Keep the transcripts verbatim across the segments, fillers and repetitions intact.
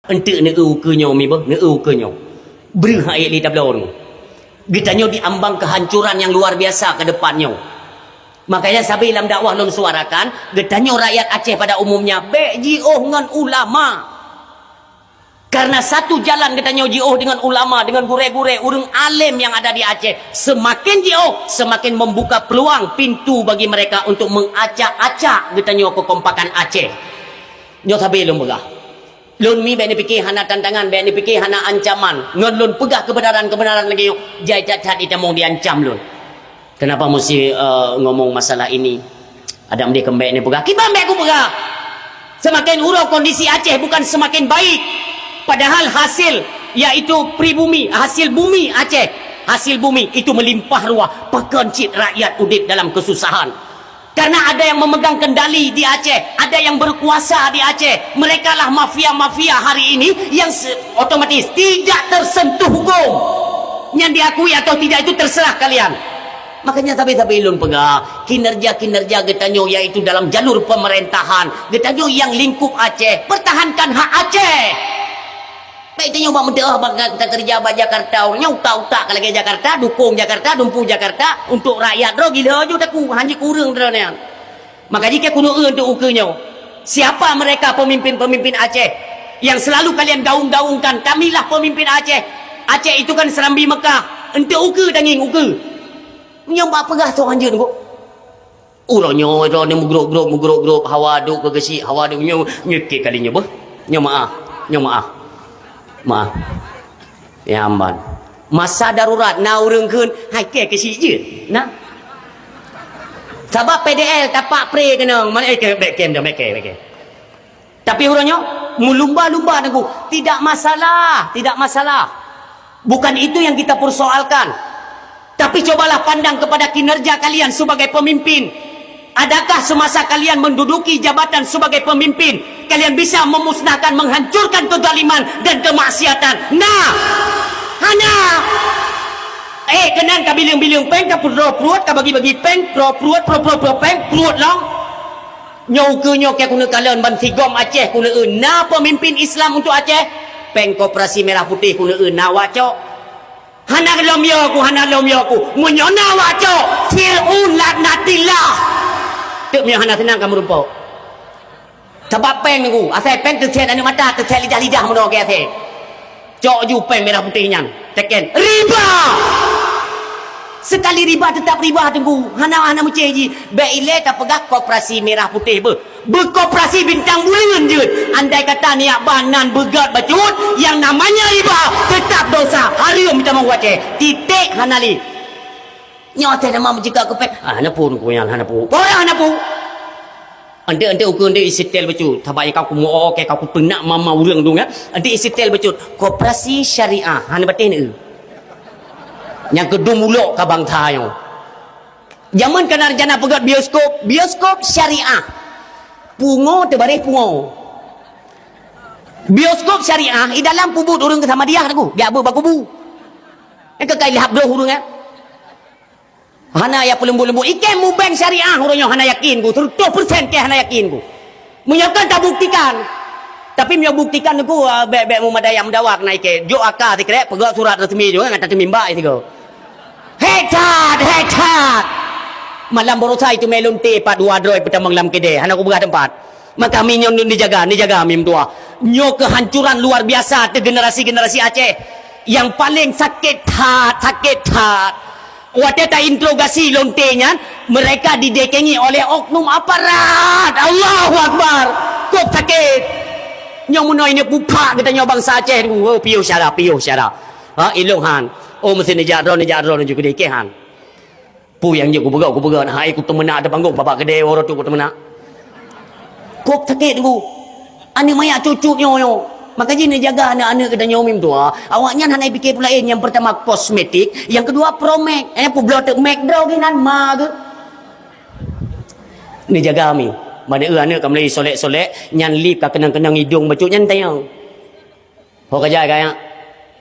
Enteuk neu-eu ukeue nyoe mi beuh, neu-eu ukeue nyoe. Breuh ayat lé tabloe nyoe. Geutanyoe di ambang kehancuran nyang luar biasa ke depan nyoe. Makanya sabe lam dakwah lôn suarakan, geutanyoe rakyat Aceh pada umumnya, bèk jiôh ngon ulama. Karena satu jalan geutanyoe jiôh dengan ulama, dengan gurèe-gurèe, ureueng alim yang ada di Aceh. Semakin jiôh, semakin membuka peluang pintu bagi mereka untuk mengacak-acak geutanyoe kekompakan Aceh. Nyoe sabe lôn peugah. Lôn mi bèk neupike hana tantangan, bèk neupike hana ancaman. Ngon lôn peugah kebenaran-kebenaran lagèe nyoe, jai that-that itamong diancam lôn. Kenapa mesti, eh, ngomong masalah ini? Adak meudeh keumbèk neupeugah. Kiban bèk kupeugah. Semakin uroe kondisi Aceh bukan semakin baik. Padahal hasil, yaitu pribumi, hasil bumi Aceh, hasil bumi itu melimpah ruah. Pakon cit rakyat udép dalam kesusahan. Karena ada yang memegang kendali di Aceh, ada yang berkuasa di Aceh. Merekalah mafia-mafia hari ini yang se-, otomatis tidak tersentuh hukum. Yang diakui atau tidak itu terserah kalian. Makanya sabe-sabe lôn peugah, kinerja-kinerja geutanyoe yaitu dalam jalur pemerintahan, geutanyoe yang lingkup Aceh, pertahankan hak Aceh. Bèk tanyoe bak meutuah bak ka-, ka keureuja bak Jakarta, ureueng nyan utak-utak ka lagèe Jakarta, dukong Jakarta, dumpeue Jakarta, untuk rakyat droe gila ju taku, hanjeuet kureueng droe nyan. Maka jikheun keuneuk eu untuk ukeue nyoe, siapa mereka pemimpin-pemimpin Aceh yang selalu kalian gaung-gaungkan, kamilah pemimpin Aceh. Aceh itu kan Serambi Mekah, untuk ukeue tangieng ukeue. Nyoe bak peugah soe hanjeuet nyoe. Uroe nyoe droeneuh meugrôp-grôp, meugrôp-grôp, hawa duek keu geusyik, hawa duek nyoe, nyoe keu kali nyoe beuh. Nyoe meu'ah, nyoe meu'ah. Meu'ah. Ya amban. Masa darurat na ureueng kheun, hai keu geusyik jeuet. Nah. Sabab P D L tapak pre keunong, mana eh, bèk kem dah, bèk kem, bèk kem. Tapi uroe nyoe, meulumba-lumba Teungku. Tidak masalah, tidak masalah. Bukan itu yang kita persoalkan. Tapi cobalah pandang kepada kinerja kalian sebagai pemimpin. Adakah semasa kalian menduduki jabatan sebagai pemimpin, kalian bisa memusnahkan, menghancurkan kezaliman dan kemaksiatan? Nah, hana. Eh, keunan ka bileueng-bileueng péng, ka peuet pruet, ka bagi-bagi péng, pruet, pruet, pruet, pruet, pruet péng, pruet lom. Nyoe ukeue nyoe keu keuneuk kalon ban sigom Aceh keuneuk eu na pemimpin Islam untuk Aceh. Péng koperasi merah putih keuneuk eu na wak cok. Hana lom yo ku, hana lom yo ku. Meunyoe na wak cok, Fir'aun laknatillah. Teuk meunyoe hana seunang ka meurumpok. Sabab péng Teungku, asai péng teuset aneuk mata, teuset lidah-lidah meunoe keu asai. Cok ju péng merah putih nyan, teken riba. Sekali riba tetap riba Teungku. Hana, hana meucé jih. Bèk ilèe tapeugah koperasi merah putih beuh. Beukoperasi bintang buleuen jeuet. Andai kata niat ban nan beugöt bacut, yang namanya riba tetap dosa. Hareuem tamong watèe. Titek hana lé. Nyoe teuh nama meucikak keu péng. Ah, hana peue Teungku nyan, hana peue. Peue hana peue? Ante-ante ukeue ante isetel bacut. Sabab nyang ka kumeu'oke ka kuteunak mama ureueng tu kan. Ante isetel bacut. Koperasi syariah. Hana bateh ni. Nyang keudum ulok ka bangsa nyoe. Jameun kana rencana peugöt bioskop, bioskop syariah. Pungo teubareh pungo. Bioskop syariah, i dalam peubuet ureueng keu Samadiyah Teungku. Biak beuet bak kubu. Nyang keu kai lhab droh ureueng eh. Hana ya peuleumbut-leumbut. Ikei mubeng syariah uroe nyoe hana yakin ku, seratus persen kei hana yakin ku. Meunyoe kan tabuktikan. Tapi meunyoe buktikan ku, ah, bèk, bèk meumadai nyang meudawa keunan ikei. Jok aka sikrek, peugöt surat resmi jih ngon tateumimba sigoe. Hei that, hei that. Malam baroesa itu mé lonte pat dua droe peutamong lam keudè. Hana kupeugah teumpat. Maka mi nyoe neujaga, neujaga mi meutuah. Nyoe kehancuran luar biasa teuh generasi-generasi Aceh. Nyang paleng sakét that, sakét that. Watèe tainterogasi lonte nyan, mereka didekengi oleh oknum aparat. Allahu Akbar. Kok sakét. Nyoe meunoe ini pupak geutanyoe bansa Aceh. Oh, piôh syara, piôh syara. Ha, ilong han. Oh, meusti neujak droe, neujak droe, neujak keudeh han. Peue nyang jeuet kupeugah, kupeugah, hai kuteumeunak ateueh panggong, babah keudè uroe tu kuteumeunak. Kok sakét Teungku. Aneuk manyak cut-cut nyoe, nyoe. Maka jih neujaga aneuk-aneuk geutanyoe mi meutuah. Awaknyan hana pike peue laén, nyang pertama kosmetik, nyang kedua Pro Max. Eh, peubloe teuk Max droe geuh nan ma geuh. Neujaga mi. Ban eu aneuk ka mulai solek-solek, nyan lip ka keunong-keunong idong bacut nyan tanyong. Ho ka jai ka nyak.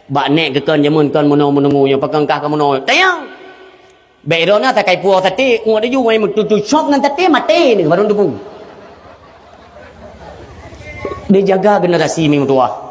Bak nèk geukheun jameun kon meunoe meununggu nyoe, pakon kah ka meunoe. Tanyong. Bèk droeneuh takai puwoe saté, ngon laju ngon meututoe cop ngon saté maté ni baru teupeu. Dijaga generasi mi meutuah.